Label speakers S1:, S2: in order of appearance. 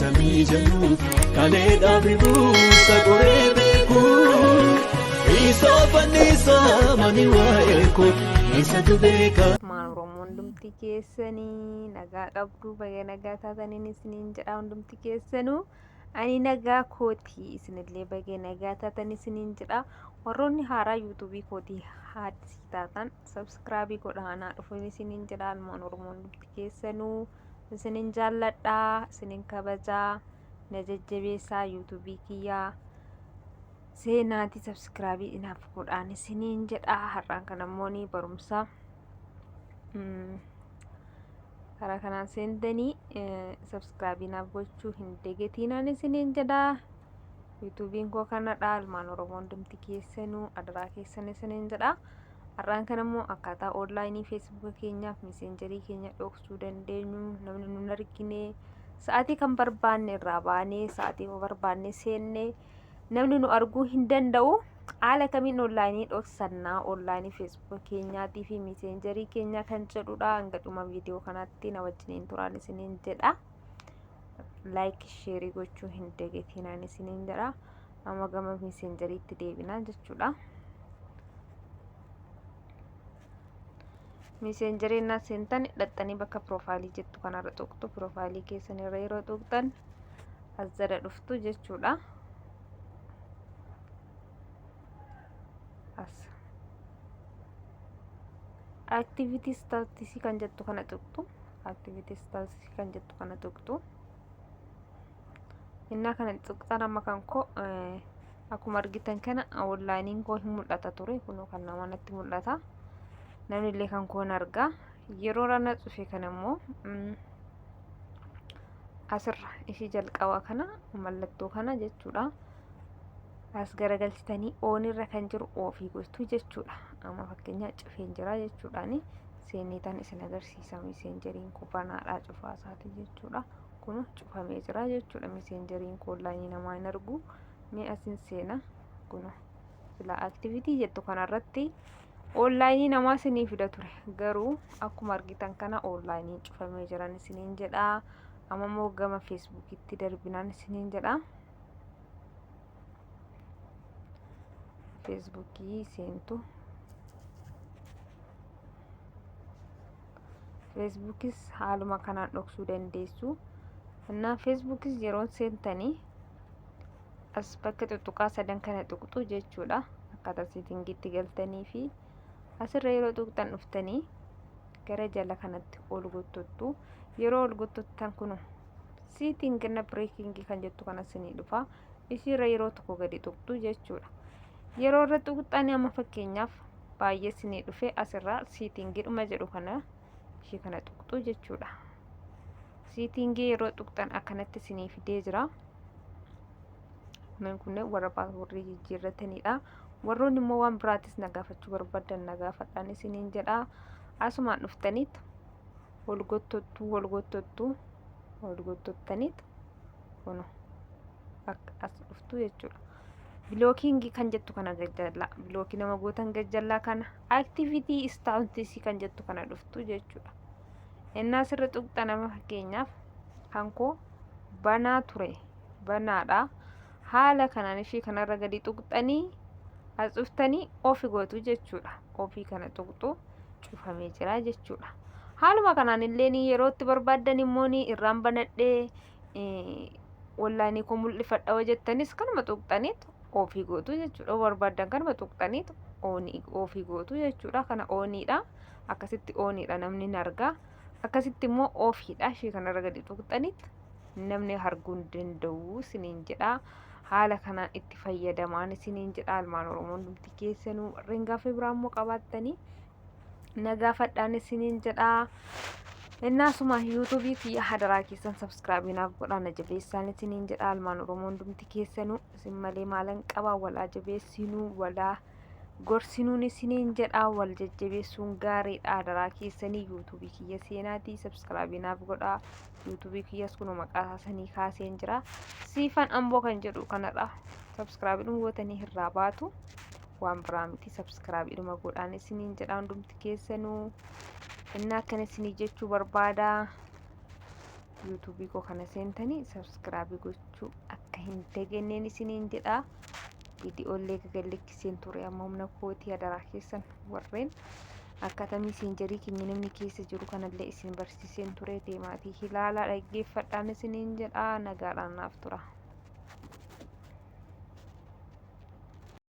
S1: Samii jedhu kaleedhaaf buusa qoree beeku. Isa fannisaa mani waa'ee koo isatu beeka.
S2: Maan Oromoo hundumti keessanii nagaa qabdu, baga nagaa taataniin isiniin jedha. Hundumti keessanuu ani nagaa kooti, isinillee baga nagaa taatan isiniin jedha. Warroonni haaraa yuutuubii kootii haadhisii taatan sabskraabii godhaa naa dhufuun isiniin jedha. Ilmaan Oromoo hundumti keessanuu isinin jaalladha, isinin kabajaa, na jajjabeessaa. Yuutuubii kiyyaa seenaatii sabskraabii inaaf godhaan isiniin jedha. Har'aan kan ammoo ni barumsa karaa kanaan seentanii sabskraabii naaf gochuu hin dagatiinaan isiniin jedha. Yuutuubiin koo kanadha. Ilmaan Oromoo hundumti keessanuu adaraa keessan isiniin jedha. Har'aan kan ammoo akkaataa onlaayinii feesbuuka keenyaaf miseenjarii keenya dhoksuu dandeenyu, namni nun argine, sa'aatii kan barbaanne irraa baanee sa'aatii barbaanne seenne namni nu arguu hin danda'u. Haala kamiin onlaayinii dhoksannaa onlaayinii feesbuuka keenyaatii fi miseenjarii keenyaa kan jedhudha. Hanga dhuma viidiyoo kanaatti na wajjiniin turaan isiniin jedha. Laayik, sheerii gochuu hin dagatinaan isiniin jedha. Amma gama miseenjariitti deebinaa jechuudha. Miseenjarii innaa seentan dhaxxanii bakka piroofaayilii jettu kanarra tuqxu. Piroofaayilii keessan irra yeroo tuqxan as jala dhuftu jechuudha. As activity status kan jettu kana tuqxu. Activity status kan jettu kana tuqxu. Innaa kana tuqxan amma kan koo akkuma argitan kana onlaayiniin koo hin mul'ata ture. Kunoo kan nama natti mul'ata, namni illee kan koon argaa. Yeroo rana cufe kana immoo asirra ishii jalqabaa kana, mallattoo kana jechuudha, as garagalchitanii oonirra kan jiru oofii gochuu jechuudha. Amma fakkeenyaa cufeen jira jechuudhaani seeneetaan isin agarsiisa. Miseenjeriin koo banaadhaa cufaa isaati jechuudha. Kun cufamee jira jechuudha. Miseenjeriin koo onlaayinii namaa hin argu. Mee asin seena. Kun sila aktivitii jettu kanarratti onlaayinii namaa isinii fida ture, garuu akkuma argitan kana onlaayinii cufamee jiran isiniin jedha. Amma immoo gama feesbuukitti darbinaan isiniin jedha. Feesbuukii seentu. Feesbuukis haaluma kanaan dhoksuu dandeessu. Innaa feesbuukis yeroon seentanii as bakka tuttuqaa sadan kana tuqxu jechuudha. Akkaataa siitingiitti galtanii fi asirra yeroo tuqxan dhuftanii gara jala kanatti ol gottottu. Yeroo ol gottottan kun siiting na bireekingii kan jettu kana sinii dhufa. Ishiirra yeroo tokko gadi tuqxu jechuudha. Yeroo irra tuqxan amma fakkeenyaaf baay'ee sinii dhufe. Asirraa siitingidhuma jedhu kana, ishii kana tuqxu jechuudha. Siitingii yeroo tuqxan akkanatti sinii fidee jira. Kunneen kunneen warra paaswoordii jijjiirratanidha. Warroonni immoo waan biraatis na gaafachuu barbaadan na gaafadhaan isiniin jedha. Asumaan dhuftaniit ol gottottu, ol gottottu, ol gottottaniit kun akka as dhuftu jechuudha. Bilookiingii kan jettu kana gajjallaa, bilookii nama gootan gajjallaa kana, activity status kan jettu kana dhuftu jechuudha. Innaa sirra tuqxa nama fakkeenyaaf kan koo banaa ture, banaadha. Haala kanaan ishii kanarra gadi tuqxanii as dhuftanii ofi gootu jechuudha. Ofii kana tuqxu, cufamee jira jechuudha. Haaluma kanaan illee yeroo itti barbaaddan immoo irraan banadhee onlaayinii koo mul'ifadha yoo jettanis kanuma tuqxaniit ofii gootu jechuudha. Yoo barbaaddan kanuma tuqxaniit ofii gootu jechuudha. Kana ooniidha. Akkasitti ooniidha, namni hin argaa. Akkasitti immoo ofiidha. Ishee kanarra gadi tuqxaniit namni arguu hin danda'u isiniin jedha. Haala kanaan itti fayyadamaan isiniin jedha. Ilmaan Oromoo hundumti keessanuu warreen gaaffii biraa immoo qabaattanii na gaafadhaan isiniin jedha. Innaasuma yuutuubii kiyya hadaraa keessan sabskraabii naaf godhaa, na jabeessaan isiniin jedha. Ilmaan Oromoo hundumti keessanuu isin malee maalan qabaa? Walaa jabeessinuu, walaa gorsinuun isiniin jedha. Wal jajjabeessuun gaariidha. Hadaraa keessanii yuutuubii kiyya seenaatii sabskraabii naaf godhaa. Yuutuubii kiyyas kunoo maqaa isaa sanii kaaseen jira. Siifan Amboo kan jedhu kanadha. Sabskraabii dhuma gootanii irraa baatu, waan biraa miti. Sabskraabii dhuma godhaan isiniin jedha hundumti keessanuu. Inni akkana isinii jechuu barbaada. Yuutuubii koo kana seentanii sabskraabii gochuu akka hin daganneen isiniin jedha. Viidiyoollee gagalakkiseen ture amma humna kootii adaraa keessan warreen akkaataa miiseenjarii keenya namni keessa jiru kanallee isin barsiiseen ture deemaatii ilaalaa dhaggeeffadhaan isiniin jedha nagaadhaan naaf tura.